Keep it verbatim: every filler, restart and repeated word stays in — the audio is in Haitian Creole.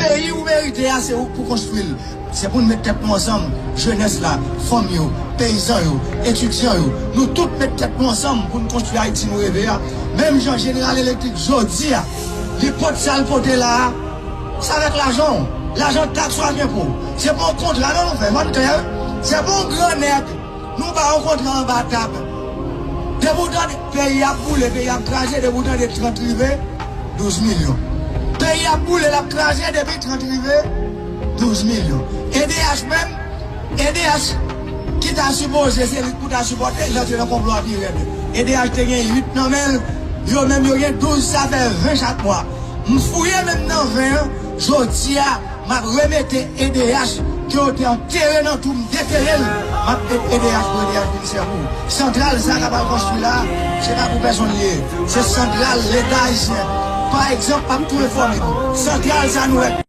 Peyi ou merite a, se ou k pou konstwi l. Se pou n met tèt nou ansanm, jenès la, fanm yo, peyizan yo, etidyan yo. Nou tout met tèt nou ansanm pou n konstwi Ayiti nou reve a. Menm jan Jeneral Elektrik jodi a, li pote sa l pote la a, se avèk lajan w. Lajan taks w ak enpo. Se pa yon kontra non nou fè, ban n klè wi. Se pa yon gran nèg. Nou ba yo kontra anba tab. Depi w tande peyi ap boule, peyi ap kraze, depi w tande trant rive, douz milyon. Peyi ap boule, l ap kraze, depi trant rive, douz milyon. E D H menm, E D H ki ta sipoze se li k pou ta sipòte, li antre nan konplo a pi rèd. E D H te gen uit nan men l, yo menm yo gen douz, sa fè ven chak mwa. M fouye menm nan ven an, jodi a, m ap remete E D H ke yo te antere nan twou, m detere l. M ap met E D H pou E D H vin sèvi w. Santral sa k ap al konstwi la, se pa pou pèsonn li ye. Se santral Leta ayisyen. Pa egzanp, m ap tou enfòme nou. Santral sa nou wè.